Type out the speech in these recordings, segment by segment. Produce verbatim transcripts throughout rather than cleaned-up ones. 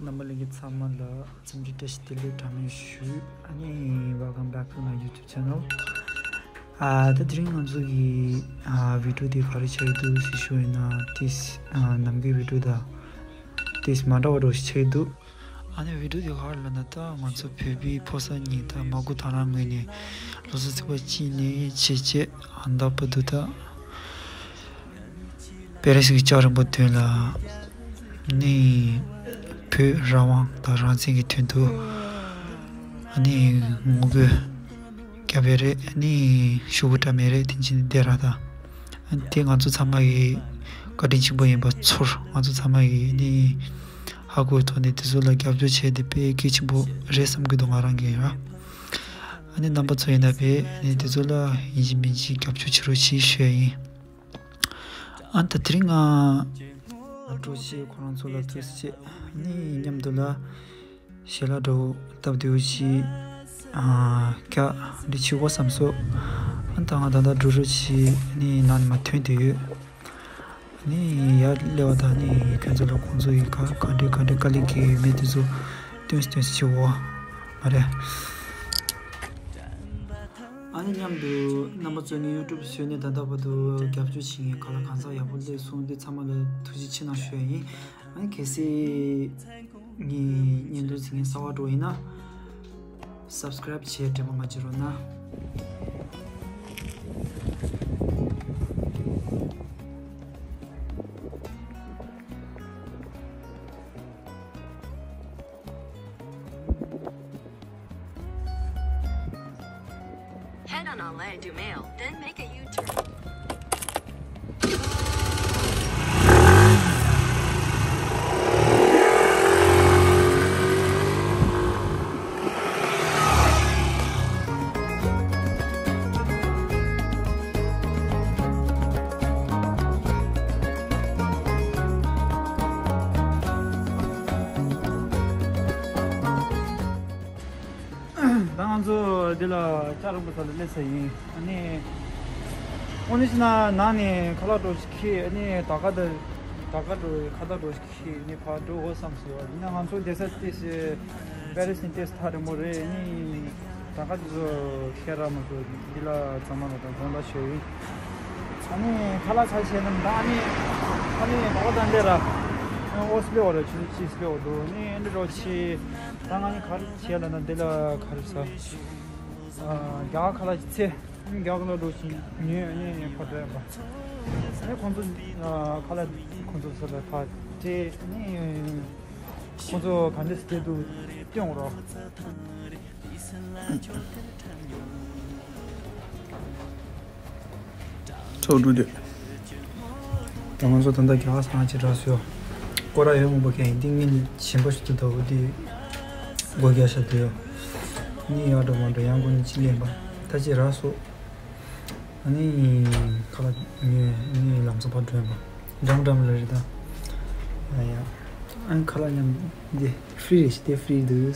རྣམ་པ་ལྷན་རྒྱས་ཚང་མ་ལ་འཚམས་འདྲི་བཀྲ་ཤིས་བདེ་ལེགས་གྲངས་མེད་ཞུ། ཨ་ནི་welcome back to my YouTube channel. ཨ་ད་དེ་རིང་ང་ཚོ་གི་ཨ་བི་ཌིའོ་དེ་ག་རེ་ཆགས་ཀྱི་འདུག་ཟེར་ཞུ་ཡིན་ན། ཏིས་ཨ་ནམ་མཁའི་བི་ཌིའོ་དང་ཏིས་མ་འདྲ་བ་འདྲ་ཞིག་ཆགས་ཀྱི་འདུག་ཨ་ནི་བི་ཌིའོ་དེ་ག་རེ་ལབ་ན། ད་ང་ཚོ་བོད་པའི་ཕོ་གསར་གཉིས་ད་མ་གུ་ཐང་རང་ངོས་ནས་ལོ་གསར་ཚེས་པ་གཅིག་ནས་བྱས་བྱས་ཨ་ད་བར་དུ་ད་པེ་རི་སི་གི་ལྕགས་རིང་པོ་དོན་ལ་ནི་བོད་རང་དབང་དང་རང་བཙན་གྱི་དོན་དུ་ནི་ངོ་རྒོལ་རྒྱབ་ཡས་རེད། ནི་ཤོག་བུ་བཀྲམ་ཡས་རེད། དེ་བཞིན་བསྡད་ར་ད། དེ་ང་ཚོ་ཚང་མ་གི་བཀའ་དྲིན་ཆེན་པོ་ཡིན་པ་ཚོར། ང་ཚོ་ཚང་མ་གི་ནི་ཧ་གོ་ཐོག་ནས་དེ་ཚོ་ལ་རྒྱབ་སྐྱོར་བྱས་ཏེ་དཔེ་གལ་ཆེན་པོ་རེད་བསམ་གྱི་འདུག་ང་རང་གི་ར། ཨ་ནི་རྣམ་པ་ཚོ་ཡིན་ན་དཔེ་ནི་དེ་ཚོ་ལ་ཡིན་གཅིག་མིན་གཅིག་རྒྱབ་སྐྱོར་བྱེད་རོགས་ཞེས་ཞུ་ཡ་ཡིན། ཨ་ད་དེ་རིང་ང་སྤྲོ་ཆེ་ཁོ་རང་ཚོ་ལ་ཐུགས་རྗེ་ཆེ། ནི་མཉམ་དུ་ལ་ཞལ་ལག་འདྲ་བོ་སྟབས་བདེ་བོ་ཞིག་ཨ་རྒྱག་འདི་བྱེད་དགོས་བསམ་སོང་། ཨ་ད་ང་ད་ལྟ་འགྲོ་རོགས་ཞེས་ནི་ནང་ནས་མར་ཐོན་བསྡད་ཡོད། ནི་ཡར་སླེབས་པ་དང་ནི་ཁྱོད་ཚོ་ལ་ཁོང་ཚོ་ཡི་ག་ག་འདྲའི་ག་འདྲའི་དཀའ་ལས་ཁེལ་ཡོད་མེད་དེ་ཚོ་སྟོན་སྟོན་སེ་བྱེད་དགོས་མ་རེད། ཨ་ནི་མཉམ་དུ་རྣམ་པ་ཚོ་ནི་ཡུ་ཊུབ་བཟོས་ནས་ད་ལྟ་བར་དུ་རྒྱབ་སྐྱོར་བྱེད་མཁན་ག་ལ་གང་ཟག་ཡག་པོ་སླེབས་སོང་། འདི་ཚང་མ་ལ་ཐུགས་རྗེ་ཆེ་གནང་ཞུ་ཡ་ཡིན། ཨ་ནི་གལ་སྲིད་ངའི་བརྙན་ཐུང་གཟིགས་མཁན་གསར་པ་འདྲ་བོ་ཡིན་ན་སབ་སི་ཀ་རེབ་བྱས་དྲན་པ་མ་བརྗེད་རོགས་གནང་། Head on Allée du Mail, then make a U-turn. ད་ང་ཚོ་འདི་ལ་ལྕགས་རིང་པོ་ས་ལ་སླེབས་ས་ཡིན། ཨ་ནི་དངོས་གནས་བྱས་ན་ནང་ནས་ཁ་ལག་འདྲ་ཞིག་ཁྱེར། ཨ་ནི་ད་ག་ད་ད་ག་འདྲ་ཁ་བཏགས་འདྲ་ཞིག་ཁྱེར་ནས་ཕར་འགྲོ་དགོས་བསམ་སོང་། ཡིན་ན་ང་ཚོ་བསྡད་ས་ཏོག་ཙམ་པེ་རི་སི་ནས་ཏོག་ཙམ་ཐག་རིང་པོ་རེད། ཨ་ནི་ད་ག་དེ་ཚོ་ཁྱེར་ར་མ་ཐུབ། འདི་ལ་ཚང་མ་ལ་ད་དགོངས་དག་ཞུ་ཡིན། ཨ་ནི་ཁ་ལག་ཚར་བྱས་ན་ད་ཨ་ནི་ཨ་ནི་ད་ག་ད་འདི་ར་ཨོ་སི་ལེ་འོ་ར་ཆུ་ཆི་སི་ལེ་འོ་འདུག་ཨ་ནི་འདི་འདྲ་བྱས། ད་ང་ནི་ག་རེ་བྱས་ལབ་ན་འདི་ལ་ག་རེ་ཟ། ཨ་རྒྱ་གར་ཁ་ལག་ཅིག་འཚོལ། རྒྱ་གར་ཁ་ལག་འདྲ་ཞིག་ཉོས་ནས་ཕར་འགྲོ་ཡ་པ། ཨ་ནི་ཁོང་ཚོ་ཨ་ཁ་ལག་ཁོང་ཚོ་ཚོ་ལ་ཕར་སྤྲད་ནས་ཁོང་ཚོ་ག་འདྲ་སེ་སྤྲད་འདུག་སྟོན་རོགས། ཚོགས་དྲུག་དེ། ད་ང་ཚོ་ད་ལྟ་རྒྱ་གར་ཚང་ཅིག་རག་སོང་ཡོད། སྐོར་ར་ཡོད་མང་པོ་ཁེལ་ཡིན། ཏིང་ངེ་ཞིམ་པོ་ཞིག་ཏུ་འདུག་དེ་སྒོ་རྒྱག་ཤ་དུ་ཡོད། ནི་ཡག་འགྲོ་མ་འགྲོ་ཡང་སྒོ་ནི་ཅི་ལེན་པ་ད་ཅི་རག་སོང་། ཨ་ནི་ཁ་ལག་ཉོས་ནི་ལམ་སང་ཕར་འགྲོ་ཡིན་པ། འགྲམ་འགྲམ་ལ་རེད་ད། ཨ་ཡ། ཨ་ནི་ཁ་ལག་མཉམ་འདི་ཧྥི་རི་རེད་ཤི། དེ་ཧྥི་རི་འདུག་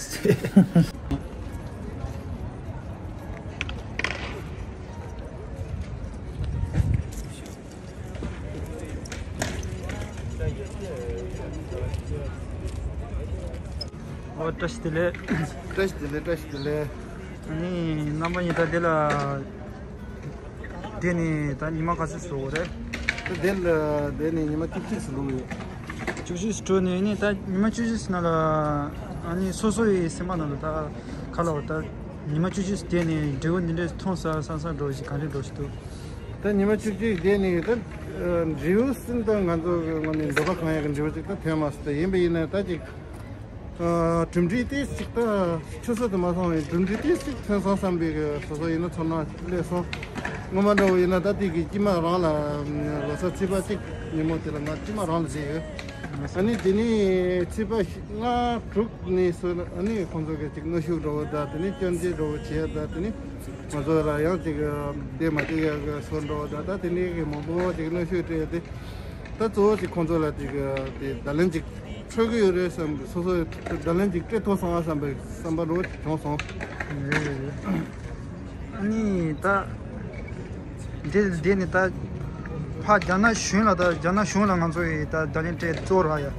ཨོ་བཀྲ་ཤིས་བདེ་ལེགས། བཀྲ་ཤིས་བདེ་ལེགས། བཀྲ་ཤིས་བདེ་ལེགས། ཨ་ནི་རྣམ་པ་གཉིས་ད་འདི་ལ་བསྡད་ནས་ད་ཉི་མ་ག་ཚོད་ཟིན་པ་རེད། ད་འདི་ལ་བསྡད་ནས་ཉི་མ་བཅུ་གཅིག་ཙམ་འགྲོ་གི་ཡོད། བཅུ་གཅིག་ཙམ་འགྲོ་ནས་ནི་ད་ཉི་མ་བཅུ་གཅིག་ཙམ་ནང་ལ་ཨ་ནི་སོ་སོ་ཡི་སེམས་པ་ནང་ལ་ད་ག་ལབ་དགོས། ད་ཉི་མ་བཅུ་གཅིག་ཙམ་བསྡད་ནས་འབྲས་བུ་འདི་འདྲས་ཐོན་ས་བསམ་བསམ་འདྲ་བོ་ཞིག་ག་འདྲས་འདྲ་བོ་ཞིག་འདུག་ད་ཉི་མ་བཅུ་གཅིག་བསྡད་ནས་ད་འབྲས་བུ་ཟེར་ན་ད་ང་ཚོ་གི་ངོས་ནས་འདོད་པ་གང་ཡག་གི་འབྲས་བུ་ཅིག་ད་ཐོན་མ་སོང་། ད་ཡིན་པ་ཡིན་ན་ད་ཅིག་གྲུབ་འབྲས་ཏོག་ཙམ་ཅིག་ད་ཆུད་ཟོས་དུ་མ་སོང་བའི་གྲུབ་འབྲས་ཏོག་ཙམ་ཅིག་ཐོན་སོང་བསམ་པའི་གི་སོ་སོ་ཡིན་ན་ཚོར་སྣང་སླེབས་སོང་། སྔོན་མ་འདྲ་བོ་ཡིན་ན་ད་ལྟའི་གི་སྐྱེས་མ་རང་ལ་ལོ་གསར་ཚེས་པ་གཅིག་ཉིན་མོ་དེ་ལ་ང་སྐྱེས་མ་རང་ལ་བསྡད་ཡོད། ཨ་ནི་དེ་ནས་ཚེས་པ་ལྔ་དྲུག་ནས་བཟུང་ཨ་ནི་ཁོང་ཚོ་གི་ཅིག་གནོན་ཤུགས་འདྲ་བོ་དང་དེ་ནས་སྐྱོན་བརྗོད་འདྲ་བོ་བྱས་དང་དེ་ནས་ང་ཚོ་ལ་ཡང་ཅིག་བསྡད་མ་བསྡད་ཡག་གི་བཟོ་འདྲ་བོ་དང་ད་དེ་ནས་གི་མང་པོ་ཅིག་གནོན་ཤུགས་སྤྲད་དེ། ད་གཙོ་བོ་ཅིག་ཁོང་ཚོ་ལ་ཅིག་དེ་བརྡ་ལན་ཅིག་འཕྲོད་ཀྱི་ཡོད་རེད་བསམ། སོ་སོའི་བརྡ་ལན་ཅིག་སྤྲད་ཐུབ་སོང་བ་བསམ་པའི་བསམ་པ་འདྲ་བོ་བྱུང་སོང་། རེད་རེད་རེད། ཨ་ནི་ད་འདི་འདི་ནི་ད་ཕ་རྒྱ་ནག་གཞུང་ལ་ད་རྒྱ་ནག་གཞུང་ལ་ང་ཚོ་ཡི་ད་བརྡ་ལན་སྤྲད་གཙོ་བོ་ར་ཡ།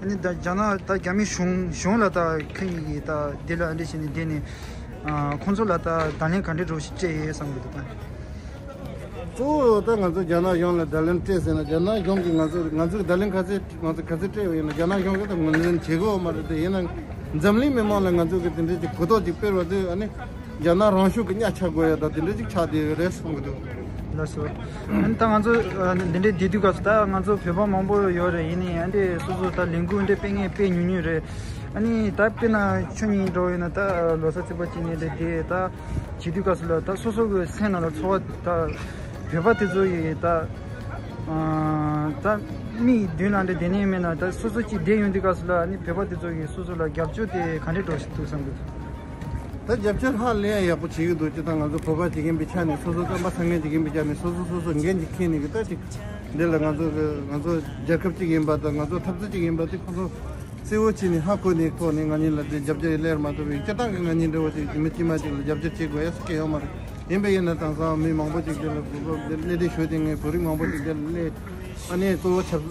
ཨ་ནི་ད་རྒྱ་ནག་ད་རྒྱ་མི་གཞུང་གཞུང་ལ་ད་ཁྱོད་གཉིས་ཀྱིས་ད་འདི་ལ་ཨ་འདྲ་བྱས་ནས་བསྡད་ནས། ཨ་ཁོང་ཚོ་ལ་ད་བརྡ་ལན་ག་འདྲ་འདྲ་བོ་ཞིག་སྤྲད་ཡོད་བསམ་གྱི་འདུག་ད། གཙོ་བོ་ད་ང་ཚོ་རྒྱ་ནག་གཞུང་ལ་བརྡ་ལན་སྤྲད་ཟེར་ན། རྒྱ་ནག་གཞུང་གིས་ང་ཚོ་ང་ཚོའི་བརྡ་ལན་ག་ཚོད་ང་ཚོ་ག་ཚོད་སྤྲད་ཡོད་ཡིན་ན། རྒྱ་ནག་གཞུང་གིས་ད་ངོས་འཛིན་བྱེད་དགོས་མ་རེད་དེ། ཡིན་ན་འཛམ་གླིང་མི་མང་ལ་ང་ཚོ་གི་དེ་འདྲའི་ཅིག་གོ་རྟོགས་ཅིག་སྤེལ་བ་དེ། ཨ་ནི་རྒྱ་ནག་རང་ཤུགས་ཀྱིས་གཉའ་ཆག་དགོས་ཡ་ད་དེ་འདྲ་ཅིག་ཆགས་བསྡད་ཡོད་རེད་བསམ་གྱི་འདུག། ལགས་སོ། ཨ་ནི་ད་ང་ཚོ་ཨ་འདི་འདྲའི་བསྡད་དུས་སྐབས་སུ་ད་ང་ཚོ་བོད་པ་མང་པོ་ཡོད་རེད། ཡིན་ནའི་ཨ་འདྲས་སོ་སོ་ད་ལས་འགུལ་འདྲ་སྤེལ་མཁན་དཔེ་ཉུང་ཉུང་རེད། ཨ་ནི་ད་དཔེར་ན་ཁྱོད་གཉིས་འདྲ་བོ་ཡིན་ན་ད་ལོ་གསར་ཚེས་པ་གཅིག་ནས་འདྲ་བསྡད་ད་བྱེད་དུས་སྐབས་སུ་ལ་ད་སོ་སོ་གི་སེམས་ནང་ལ་ཚོར་བ་ད་བོད་པ་དེ་ཚོ་ཡི་ད་ཨ་ད་མིའི་མདུན་ལ་འདྲ་བསྡད་ནས་མེད་ན། ད་སོ་སོ་གཅིག་བསྡད་ཡོང་དུས་སྐབས་སུ་ལ་ཨ་ནི་བོད་པ་དེ་ཚོ་ཡི་སོ་སོ་ལ་རྒྱབ་སྐྱོར་དེ་ག་འདྲས་འདྲ་བོ་ཞིག་འདུག་བསམ་གྱི་འདུག། ད་རྒྱབ་སྐྱོར་ཧ་ལས་ཡག་པོ་བྱེད་ཀྱི་འདུག། སྤྱིར་བཏང་ང་ཚོ་བོད་པ་ཅིག་ཡིན་པའི་ཆ་ནས། སོ་སོ་རྩམ་པ་ཟ་མཁན་ཅིག་ཡིན་པའི་ཆ་ནས། སོ་སོ་སོ་སོ་འགན་ཅིག་འཁྱེར་ནས་གི་ད་ཅིག་འདི་ལ་ང་ཚོ་གི་ང་ཚོ་རྒྱལ་ཁབ་ཅིག་ཡིན་པ་དང་། ང་ཚོ་འཐབ་རྩོད་ཅིག་ཡིན་པ་དེ་ཁོ་ཚོ་གསལ་བོ་བྱས་ནས་ཧ་གོ་ནས་ཐོག་ནས་ང་གཉིས་ལ་དེ་རྒྱབ་སྐྱོར་སླེབས་མ་ཐུབ་པའི། སྤྱིར་བཏང་གི་ང་གཉིས་འདྲ་བོ་ཅིག་མི་དཀྱུས་མ་ཅིག་ལ་རྒྱབ་སྐྱོར་བྱེད་དགོས་ཡ་སུ་གང་ཡོད་མ་རེད། ཡིན་པ་ཡིན་ན་དེང་སང་མི་མང་པོ་ཅིག་དེ་ལ་གོ་སྐབས་དེ་སླེབས་དེ་ཞུ་དེ་ངས་བོད་རིགས་མང་པོ་ཅིག་དེ་ལ་སླེབས། ཨ་ནི་གཙོ་བོ་ཆབ་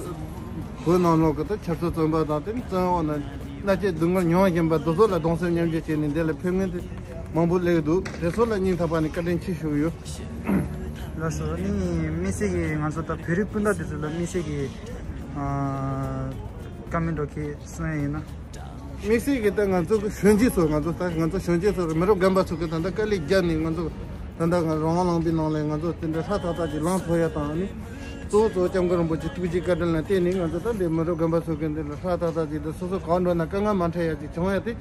བོད་ནང་ལོགས་ཀྱི་ད་ཆབ་སྲིད་བཙོན་པ་དང་། དེ་ནི་བཙོན་འོག་ན་མནར་གཅོད་སྡུག་བསྔལ་མྱོང་བཞིན་པ་དེ་ཚོ་ལ་གདུང་སེམས་མཉམ་སྐྱེད་བྱས་ནས་འདི་ལ་ཕེབས་མཁན་དེ་མང་པོ་སླེབས་འདུག། དེ་ཚོ་ལ་སྙིང་ཐག་པ་ནས་བཀའ་དྲིན་ཆེ་ཞུ་གི་ཡོད། ལགས་སོ། ཨ་ནི་དམིགས་བསལ་གྱི་ང་ཚོ་ད་བོད་རིགས་སྤུན་ཟླ་དེ་ཚོ་ལ་དམིགས་བསལ་གྱི་ཨ་བཀའ་མོལ་འདྲ་བོ་གལ་གསུང་ཡ་ཡིན་ན། དམིགས་བསལ་གྱི་ད་ང་ཚོ་གི་གཞོན་སྐྱེས་ཚོ། ང་ཚོ་ད་ང་ཚོ་གཞོན་སྐྱེས་ཚོ་རེད། མི་རབས་རྒན་པ་ཚོ་གི་ད་ལྟ་དཀའ་ལས་བརྒྱབ་ནས། ང་ཚོ་ད་ལྟ་ང་རང་དབང་བླངས་པའི་ནང་ལ་ང་ཚོ་དེ་འདྲ་ཧྲ་ཐག་ཐག་ཅིག་ལངས་ཐུབ་ཡ་དང་། ཨ་ནི་གཙོ་བོ་གཙོ་བོ་སྐྱབས་མགོན་རིན་པོ་ཆེ་ཐུགས་རྗེ་བཀའ་དྲིན་ལ་བརྟེན་ནས་ང་ཚོ་ད་འདི་མི་རབས་རྒན་པ་ཚོ་གི་འདི་ལ་ཧྲ་ཐག་ཐག་ཅིག་ད་སོ་སོ་གང་འགྲོ་ན་དཀའ་ངལ་མ་འཕྲད་ཡ་ཅིག་བྱུང་ཡ་དེ།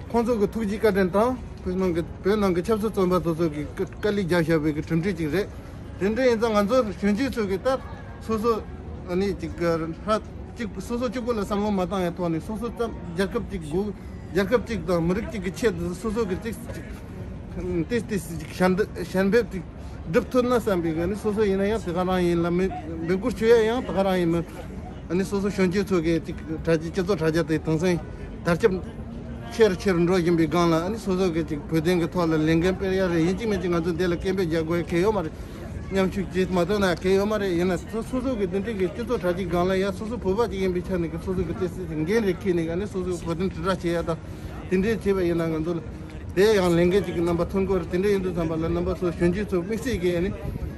ཁོང་ཚོ་གི་ཐུགས་རྗེ་བཀའ་དྲིན་དང་། བོད་ནང་གི་བོད་ནང་གི་ཆབ་སྲིད་བཙོན་པ་དེ་ཚོ་གི་དཀའ་ལས་བརྒྱབ་བཞག་པའི་གི་གྲུབ་འབྲས་ཅིག་རེད། དེ་འདྲ་ཡིན་ཙང་ང་ཚོ་གཞོན་སྐྱེས་ཚོ་གི་ད་སོ་སོ་ཨ་ནི་ཅིག་གི་ཧྲ་ཅིག་སོ་སོ་གཅིག་པུ་ལ་བསམ་བློ་མ་བཏང་ཡ་ཐོག་ནས། སོ་སོ་ཙམ་རྒྱལ་ཁབ་ཅིག་དགོས། རྒྱལ་ཁབ་ཅིག་དང་མི་རིགས་ཅིག་གི་ཆེད་དུ་སོ་སོ་གི་ཅིག་ཅིག་ཏིས་ཏིས་ཅིག་ཞལ་འདེབས་ཞལ་འབེབས་ཅིག་སྒྲུབ་ཐུབ་ན་བསམ་པའི་གི་ནི། སོ་སོ་ཡིན་ན་ཡང་དེ་ག་རང་ཡིན་ལ། མི་འབོད་སྐུལ་ཞུ་ཡ་ཡང་དེ་ག་རང་ཡིན། མི་ཨ་ནི་སོ་སོ་གཞོན་སྐྱེས་ཚོ་གི་ཅིག་དྲ་རྒྱ་སྤྱི་ཚོགས་དྲ་རྒྱ་དེ་དེང་སང་དར་ཁྱབ་ཆེ་རུ་ཆེ་རུ་འགྲོ་བཞིན་པའི་སྒང་ལ། ཨ་ནི་སོ་སོ་གི་ཅིག་བོད་དོན་གི་ཐོག་ལ་ལས་འགན་སྤེལ་ཡ་རེད། ཡིན་གཅིག་མིན་གཅིག་ང་ཚོ་འདི་ལ་སྐད་འབོད་རྒྱག་དགོས་ཡ་གལ་ཡོད་མ་རེད། མཉམ་ཞུགས་བྱེད་མ་ཐུབ་ན་གལ་ཡོད་མ་རེད། ཡིན་ན་སོ་སོ་སོ་གི་འདི་འདྲའི་གི་སྤྱི་ཚོགས་དྲ་རྒྱའི་སྒང་ལ་ཡ་སོ་སོ་བོད་པ་ཅིག་ཡིན་པའི་ཆ་ནས་གི་སོ་སོ་གི་ཏིས་ཏིས་འགན་རེ་འཁྱེར་ནས། ཨ་ནི་སོ་སོ་གི་བོད་དོན་དྲིལ་བསྒྲགས་བྱེད་ཡ་དང་། དེ་འདྲའི་བྱས་པ་ཡིན་ན་ང་ཚོ་ལ་དེ་ཡང་ལས་འགན་ཅིག་གི་རྣམ་པ་ཐོན་གྱི་ཡོད་རེད། དེ་འདྲ་ཡིན་དུས་ཙམ་པ་ལ་རྣམ་པ་ཚོ་གཞོན་སྐྱེས་ཚོ་དམིགས་བསལ་གྱིས་ཨ་ནི་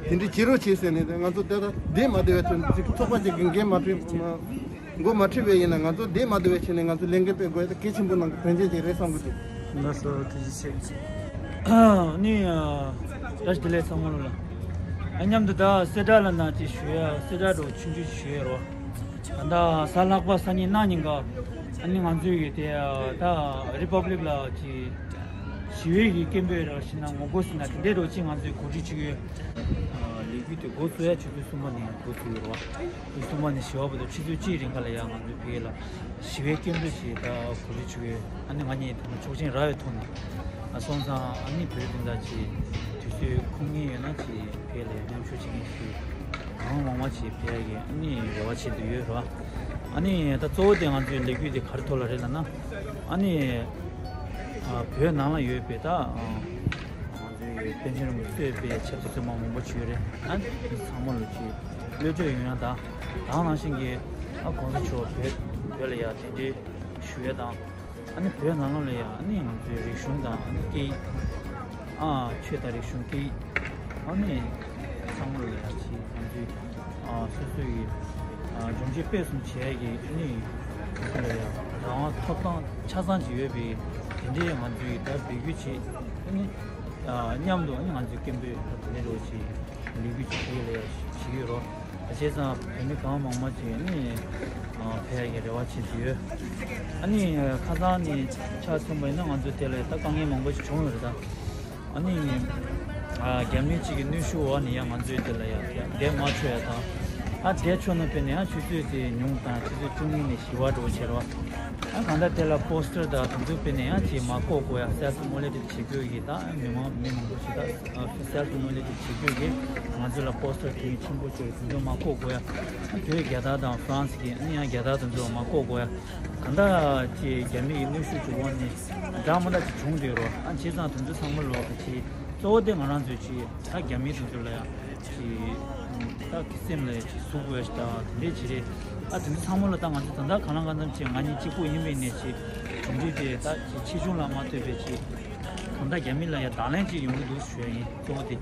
དེ་འདྲའི་བྱེད་རོགས་བྱེད་ཟེར་ནས། ང་ཚོ་དེ་ལ་བསྡད་མ་བསྡད་པའི་དོན་ཅིག་ཚོགས་པ་ཅིག་གི་འགན་མ་འཁྲི་མ་འགོ་མ་ཁྲིད་པ་ཡིན་ན། ང་ཚོ་བསྡད་མ་བསྡད་པའི་ཆ་ནས་ང་ཚོ་ལས་འགན་སྤེལ་དགོས་ཡ་དེ་གལ་ཆེན་པོ་ནང་གི་དོན་ཆེན་ཅིག་རེད་བསམ་གྱི་འདུག། ལགས་སོ། ཐུགས་རྗེ་ཆེ། ནི་བཀྲ་ཤིས་བདེ་ལེགས་ཚང་མ་ལ། ཨ་མཉམ་དུ་ད་གསལ་བསྒྲགས་ལ་ནང་ཅིག་ཞུ་ཡ། གསལ་བསྒྲགས་འདྲ་བོ་ཆུང་ཆུང་ཞུ་ཡ་རོ། ད་ལྟ་གཟའ་ལྷག་པ་སང་ཉིན་གནངས་ཉིན་ཀ་ཨ་ནི་ང་ཚོའི་གི་དེ་ད་རི་པབ་ལིག་ལ་ཅིག་ཞི་བའི་གི་སྐད་འབོད་ར་ཞིག་ན་ངོ་རྒོལ་ཟེར་ན་དེ་འདྲའི་འདྲ་བོ་ཅིག་ང་ཚོས་གོ་སྒྲིག་བྱེད་ཀྱི་ཡོད། ལས་འགུལ་དེ་འགོ་བཙུགས་ཡ་ཆུ་ཚོད་གསུམ་པ་ནས་འགོ་བཙུགས་ཡོད་རེད་བ། ཆུ་ཚོད་གསུམ་པ་ནས་བཞི་པ་བར་དུ་ཆུ་ཚོད་གཅིག་རིང་ག་ལ་ཡ་ང་ཚོའི་བོད་ལ་ཞི་བའི་སྐད་འབོད་ཞིག་ད་གོ་སྒྲིག་བྱེད་ཀྱི་ཡོད། ཨ་ནི་ང་གཉིས་ད་ནི་ཆོག་མཆན་རག་པའི་ཐོག་ནས། ཨ་སོང་ཙང་ཨ་ནི་བོད་དོན་དག་ཅིག་དུས་ཚོད་ཁོམ་མཁན་ཡོད་ན་ཅིག་བོད་ལ་མཉམ་ཞུགས་བྱེད་མཁན་ཞིག་གང་མང་མང་ཅིག་ཕེབས་ཡ་གི་ཨ་ནི་རེ་བ་བྱེད་འདོད་ཡོད་རེད་བ། ཨ་ནི་ད་གཙོ་བོ་དེ་ང་ཚོའི་ལས་འགུལ་དེ་ག་རེ་ཐོག་ལ་རེད་ལབ་ན། ཨ་ནི་ཨ་བོད་ནང་ལ་ཡོད་པའི་ད་ཨ་ང་ཚོའི་པཎ་ཆེན་རིན་པོ་ཆེ་གཙོས་པའི་ཆབ་སྲིད་བཙོན་པ་མང་པོ་ཅིག་ཡོད་རེད། ཨ་ནི་ཚང་མ་ལོ་ཅིག་གློད་བཀྲོལ་ཡོང་ཡ་དང་། དེ་ནང་བཞིན་གྱི་ཨ་གོང་ས་མཆོག་བོད་བོད་ལ་ཡ་གདན་འདྲེན་ཞུ་ཡ་དང་། ཨ་ནི་བོད་ནང་ལོགས་ལ་ཡ་ཨ་ནི་ང་ཚོའི་རིག་གཞུང་དང་ཨ་ནི་སྐད་ཡིག་ཨ་ཆོས་དང་རིག་གཞུང་སྐད་ཡིག་ཨ་ནི་ཚང་མ་ལ་ཡ་ཅིག་ང་ཚོའི་ཨ་སོ་སོའི་ཨ་སྦྱོང་བརྡར་སྤེལ་གསུམ་བྱེད་ཡ་གི་ཨ་ནི་ཚོ་ལ་ཡ་རང་དབང་ཐོབ་ཐང་ཆ་ཚང་ཅིག་ཡོད་པའི་དེ་འདྲའི་ང་ཚོའི་ད་འབོད་སྐུལ་བྱེད། ཨ་ནི་ཨ་མཉམ་དུ་ཨ་ནི་ང་ཚོའི་སྐད་འབོད་དེ་འདྲ་འདྲ་བོ་ཅིག་ལས་འགུལ་ཅིག་བྱེད་ཡ་ལ་ཡ་བྱེད་ཀྱི་ཡོད་རོགས། བྱས་ཙང་བོད་མི་གང་མང་མང་ཅིག་ནི་ཕེབས་ཡ་གི་རེ་བ་བྱེད་ཀྱི་ཡོད། ཨ་ནི་ཁ་སང་ནས་ཆ་མཚོན་པ་ཡིན་ན་ང་ཚོ་དེ་ལ་ད་དཀའ་ངལ་མང་པོ་ཞིག་བྱུང་ཡོད་རེད་ད། ཨ་ནི་རྒྱ་མི་གཅིག་གི་གནོན་ཤུགས་འོག་ནས་ཡང་ང་ཚོས་དེ་ལ་ཡང་བསྡད་མ་ཆོག་ཡ་དང་། ཨ་བསྡད་ཆོག་ན་དཔེར་ན་ཡང་ཆུ་ཚོད་དེ་ཉུང་དང་ཆུ་ཚོད་བཅུ་གཉིས་ནས་བཞི་བ་འགྲོ་བྱེད་རོགས། ཨ་གང་ལྟར་དེ་ལ་པོ་སི་ཊར་དང་དེ་ཚོ་དཔེར་ན་ཡང་ཅིག་མ་བཀོག་དགོས་ཡ། སེལ་ཕི་མོ་ལེ་ཊིབ་བྱེད་དགོས་ཀྱི་ད་མི་མང་མི་མང་པོ་ཞིག་ད་སེལ་ཕི་མོ་ལེ་ཊིབ་བྱེད་དགོས་ཀྱི་ང་ཚོ་ལ་པོ་སི་ཊར་དེ་ཆེན་པོ་བྱས་དེ་ཚོ་མ་བཀོག་དགོས་ཡ། ཨ་བོད་རྒྱལ་དར་དང་ཧྥ་རན་སི་གི་ཨ་ནི་ཡང་རྒྱལ་དར་དེ་ཚོ་མ་བཀོག་དགོས་ཡ། གང་ལྟར་ཅིག་རྒྱ་མི་ཡི་གནོན་ཤུགས་ཀྱི་འོག་ནས་འདྲ་མི་འདྲ་ཅིག་བྱུང་བསྡད་རོགས། ཨ་བྱས་ཙང་དེ་ཚོ་ཚང་མ་ལོག་གི་ཅིག་གཙོ་བོ་དེ་ང་རང་ཚོས་ཅིག་ད་རྒྱ་མི་དེ་ཚོ་ལ་ཡང་ཅིག་ད་སེམས་ལ་ཡང་ཅིག་ཟུག་དགོས་ཡ་ཞིག་དང་དེ་འདྲས་ཅིག་རེད། ཨ་དེ་ཚོ་ཚང་མ་ལ་ད་ང་ཚོ་ད་ལྟ་གང་ལ་གང་འཚམ་ཅིག་ང་གཉིས་གཅིག་པུ་ཡིན་པའི་ནས་ཅིག་གྲུབ་འབྲས་དེ་ད་ཅིག་ཆེ་ཆུང་ལ་མ་ལྟོས་པའི་ཅིག་གང་ལྟར་རྒྱ་མི་ལ་ཡ་དང་ལེན་ཅིག་ཡོང་གི་འདུག་ཞུ་ཡ་ཡིན། གཙོ་བོ་དེ་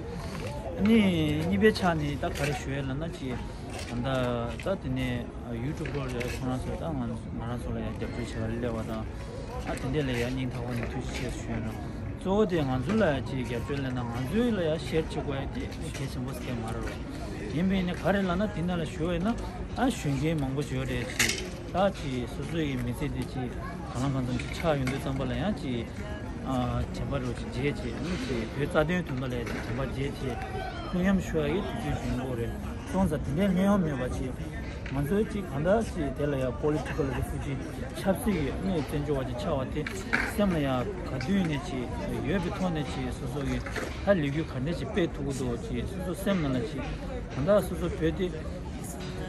ཨ་ནི་གཉིས་པའི་ཆ་ནས་ད་ག་རེ་ཞུ་ཡ་ལབ་ན་ཅིག་ད་ལྟ་ད་དེ་ནས་ཡུ་ཊུབ་པར་ཁོ་རང་ཚོ་ད་ང་ང་རང་ཚོ་ལ་ཡ་རྒྱབ་སྐྱོར་བྱེད་པ་ལ་སླེབས་པ་དང་། ཨ་དེ་འདྲས་ལ་ཡ་སྙིང་ཐག་པ་ནས་ཐུགས་རྗེ་ཆེ་ཞུ་ཡ་ཡིན། གཙོ་བོ་དེ་ང་ཚོ་ལ་ཡ་ཅིག་རྒྱབ་སྐྱོར་སླེབས་ན་ང་ཚོའི་ལ་ཡ་ཤེར་བྱེད་དགོས་ཡ་དེ་གལ་ཆེན་པོ་ཞིག་མ་རེད་རོ། ཡིན་པས་ནི་ག་རེ་ལབ་ན་དེ་ནང་ལ་ཞུ་བ་ཡིན་ན་ཨ་གཞོན་སྐྱེས་མང་པོ་ཡོད་རེད་ཅིག་ད་ཅིག་སོ་སོ་ཡི་མི་ཚེ་དེ་ཅིག་གང་ལ་གང་འཚམ་ཅིག་ཆགས་ཡོང་དུས་ཙམ་པ་ལ་ཡང་ཅིག་ཨ་དྲན་པ་རོ་ཅིག་བརྗེད་ཅིག་ཨ་ནི་ཅིག་བོད་རྩ་དོན་དོན་པ་ལ་ཡང་ཅིག་དྲན་པ་བརྗེད་ཅིག་ལྷོད་ཡངས་ཤོར་ཡ་ཡི་དུས་ཚོད་ཞིག་ཡོང་གི་རེད། སོང་ཙང་དེ་འདྲའི་ལྷོད་ཡངས་མེད་པ་ཅིག་ང་ཚོའི་ཅིག་གང་ལྟར་ཅིག་དེ་ལ་ཡང་པོ་ལི་ཊི་ཀལ་རེ་ཕུ་ཇི་ཆབ་སྲིད་ཀྱི་ཨ་ནི་བཙན་བྱོལ་བ་ཅིག་ཆགས་པ་དེ་སེམས་ལ་ཡང་ག་དུས་ནས་ཅིག་ཡོད་པའི་ཐོག་ནས་ཅིག་སོ་སོ་གི་ད་ལས་འགུལ་ག་འདྲ་ཅིག་སྤེལ་ཐུབ་ཀྱི་འདུག་ཅིག་སོ་སོ་སེམས་ནང་ལ་ཅིག་གང་ལྟར་སོ་སོ་བོད་དེ་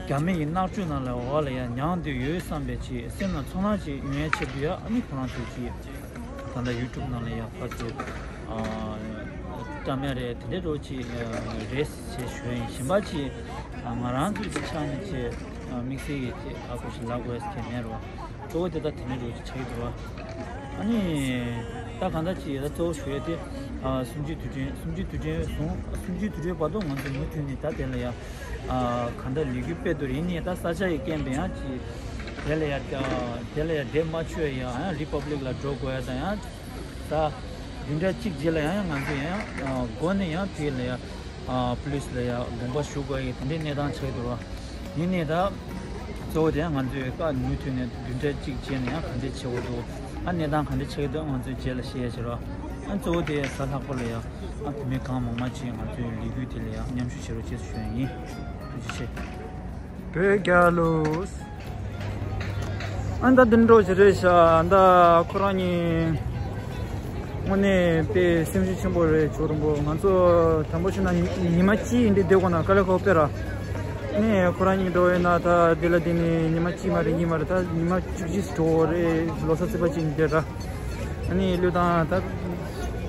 རྒྱ་མི་ཡི་མནར་གཅོད་ནང་ལ་འོག་ལ་ཡང་མྱངས་བསྡད་ཡོད་བསམ་པའི་ཅིག་སེམས་ལ་ཚོར་སྣང་ཅིག་ཡོང་ཡ་ཆེད་དུ་ཡ་ཨ་ནི་ཁོ་རང་ཚོས་ཅིག་ད་ལྟ་ཡུ་ཊུབ་ནང་ལ་ཡང་ཕར་ཚུར་བཀྲམ་ཡ་རེད། དེ་འདྲའི་འགྲོ་ཅིག་རེད་ཅེས་ཞུ་ཡ་ཡིན། གཞན་པ་ཅིག་ང་རང་ཚོའི་ཅིག་ཆ་ནས་ཅིག་དམིགས་བསལ་གྱི་ཅིག་ཧ་གོ་ཞིག་ལབ་དགོས་ཟེར་མཁན་མེད་རོ། གཙོ་བོ་དེ་ད་དེ་འདྲའི་འགྲོ་ཅིག་ཆགས་ཀྱི་འདུག་ར། ཨ་ནི་ད་གང་ལྟར་ཅིག་ད་གཙོ་བོ་ཞུ་ཡ་དེ་གསུམ་བཅུའི་དུས་དྲན་གསུམ་བཅུའི་དུས་དྲན་བཟུང་གསུམ་བཅུའི་དུས་དྲན་བར་དུ་ང་ཚོ་མུ་མཐུད་ནས་ད་དེ་ལ་ཡ། ཨ་གང་ལྟར་ལས་འགུལ་སྤེལ་དུ་ཡིན་ནའི་ད་ས་ཆ་ཡི་རྐྱེན་པས་ཡང་ཅིག་དེ་ལ་ཡ་དེ་ལ་ཡ་བསྡད་མ་ཆོག་ཡ་ཡང་རི་པབ་ལིག་ལ་འགྲོ་དགོས་ཡ་དང་ཡང་ད་བདུན་ཕྲག་གཅིག་རྗེས་ལ་ཡང་ཡང་ང་ཚོ་ཡང་ཡང་འགོ་ནས་ཡང་དེ་ལ་ཡ་ཨ་པུ་ལིས་ལ་ཡ་དགོངས་པ་ཞུ་དགོས་ཡ་དེ་འདྲའི་གནས་སྟངས་ཆགས་འདུག་ར། ཡིན་ནའི་ད་གཙོ་བོ་དེ་ཡང་ང་ཚོས་ཀ་མུ་མཐུད་ནས་བདུན་ཕྲག་གཅིག་རྗེས་ནས་ཡང་ག་འདྲས་བྱེད་དགོས་འདུག་ཨ་གནས་སྟངས་ག་འདྲས་ཆགས་འདུག་ང་ཚོས་རྗེས་ལ་བཤད་ཡ་བྱེད་རོགས། ཨ་གཙོ་བོ་དེ་གཟའ་ལྷག་པ་ལ་ཡ་ཨ་བུད་མེད་གང་མང་མང་ཅིག་ང་ཚོའི་ལས་འགུལ་དེ་ལ་ཡ་མཉམ་ཞུགས་བྱེད་རོགས་ཅེས་ཞུ་ཡ་ཡིན། ཐུགས་རྗེ་ཆེ། བོད་རྒྱལ་ལོ། ཨ་ད་དེ་འདྲ་ཞིག་རེད་ཤག་ད་ཁོ་རང་གཉིས་དངོས་གནས་དཔེ་སེམས་ཤུགས་ཆེན་པོ་རེད། ཇོ་རིན་པོ་ང་ཚོ་དང་པོ་ཞུ་ན་ཉི་ཉི་མ་གཅིག་འདི་བསྡད་དགོས་ན་དཀའ་ལས་ཁག་པོ་རེད། ཨ་ནི་ཁོ་རང་གཉིས་འགྲོ་ཡོད་ན་ད་དེ་ལ་དེ་ནས་ཉི་མ་གཅིག་མ་རེད་གཉིས་མ་རེད་ད་ཉི་མ་བཅུ་གཅིག་འགྲོ་རེད། ལོ་གསར་ཚེས་པ་གཅིག་འདི་ར། ཨ་ནི་ལོས་དང་ད་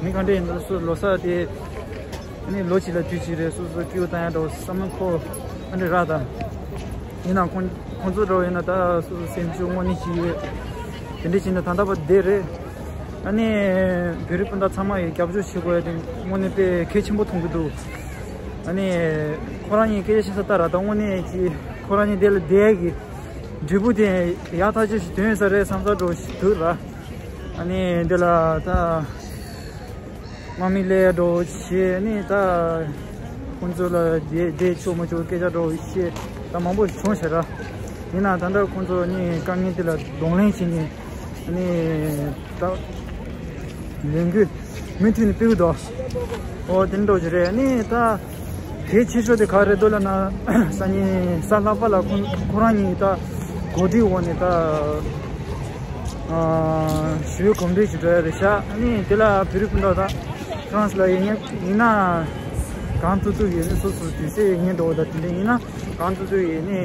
མི་ག་འདྲ་ཡིན་ན་སོ་ལོ་གསར་དེ་ཨ་ནི་ལོ་གཅིག་ལ་དུས་གཅིག་རེད། སོ་སོ་སྐྱིད་པོ་བཏང་ཡ་འགྲོ་བསམ་བློ་འཁོར་ཨ་འདྲ་ར་ད། ཡིན་ནའང་ཁོང་ཁོང་ཚོ་འགྲོ་ཡོད་ན་ད་སོ་སོ་སེམས་ཤུགས་དངོས་གནས་ཤིག་ཡོད། དེ་འདྲ་བྱས་ན་ད་ལྟ་བར་བསྡད་རེད། ཨ་ནི་བོད་རིགས་སྤུན་ཟླ་ཚང་མ་ཡིས་རྒྱབ་སྐྱོར་བྱེད་དགོས་ཡ་དེ་དངོས་གནས་དཔེ་གལ་ཆེན་པོ་མཐོང་གི་འདུག་ཨ་ནི་ཁོ་རང་གཉིས་སྐད་ཆ་བཤད་ས་ལྟར་ད་དངོས་གནས་ཀྱི་ཁོ་རང་གཉིས་དེ་ལ་བསྡད་ཡ་གི་འབྲས་བུ་དེ་ཡག་ཐག་ཆོད་ཞིག་ཐོན་ཡོད་ས་རེད་བསམ་ས་འགྲོ་ཞིག་འདུག་ར། ཨ་ནི་འདི་ལ་ད་དམག་མི་སླེབས་འགྲོ་བྱས་ནི་ད་ཁོང་ཚོ་ལ་བསྡད་བསྡད་ཆོག་མ་ཆོག་སྐད་ཆ་འགྲོ་བྱས་ད་མང་པོ་ཞིག་བྱུང་ཤག་ར། ཡིན་ནའང་ད་ལྟ་ཁོང་ཚོ་ནི་དཀའ་ངལ་དེ་ལ་གདོང་ལེན་བྱས་ནས་ནི་ད་ལས་འགུལ་མུ་མཐུད་ནས་སྤེལ་གྱི་འདུག་ཨོ་དེ་འདྲ་ཞིག་རེད། ནི་ད་གལ་ཆེ་ཤོས་དེ་ག་རེ་འདུག་ལབ་ན་སང་ཉིན་གཟའ་ལྷག་པ་ལ་ཁོ་ཁོ་རང་གཉིས་ད་གོ་སྒྲིག་འོག་ནས་ད་ཞི་བའི་གོམ་བགྲོད་ཞིག་འགྲོ་ཡ་རེད་ཤག་ཨ་ནི་དེ་ལ་བོད་རིགས་སྤུན་ཟླ་དང་ཧྥ་རན་སི་ལ་ཡོད་མཁན་ཡིན་ན་གང་ཐུབ་ཐུབ་ཡོད་ནི་སོ་སོ་དུས་ཚོད་ཡོད་མཁན་འགྲོ་བ་དང་དེ་འདྲ་ཡིན་ན་གང་ཐུབ་ཐུབ་ཡོད་ནི་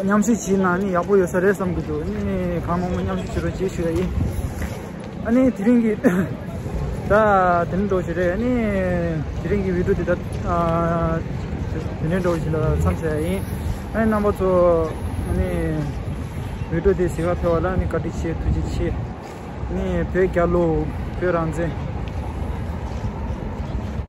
མཉམ་ཞུགས་བྱས་ན་ནི་ཡག་པོ་ཡོད་ས་རེད་བསམ་གྱི་འདུག་ནི་གང་མང་མང་མཉམ་ཞུགས་བྱེད་རོགས་བྱེད་ཞུ་ཡ་ཡིན། ཨ་ནི་དེ་རིང་གི་ད་དེ་རིང་འགྲོ་ཞུ་རེད། ཨ་ནི་དེ་རིང་གི་བི་ཌིའོ་དེ་ད་ཨ་དེ་རིང་འགྲོ་ཞུ་ལ་མཚམས་བཞག་ཡ་ཡིན། ཨ་ནི་རྣམ་པ་ཚོ་ཨ་ནི་བི་ཌིའོ་དེ་གཟིགས་ག་ཕེབས་པ་ལ་ཨ་ནི་བཀའ་དྲིན་ཆེ། ཐུགས་རྗེ་ཆེ། ཨ་ནི་བོད་རྒྱལ་ལོ། བོད་རང་བཙན།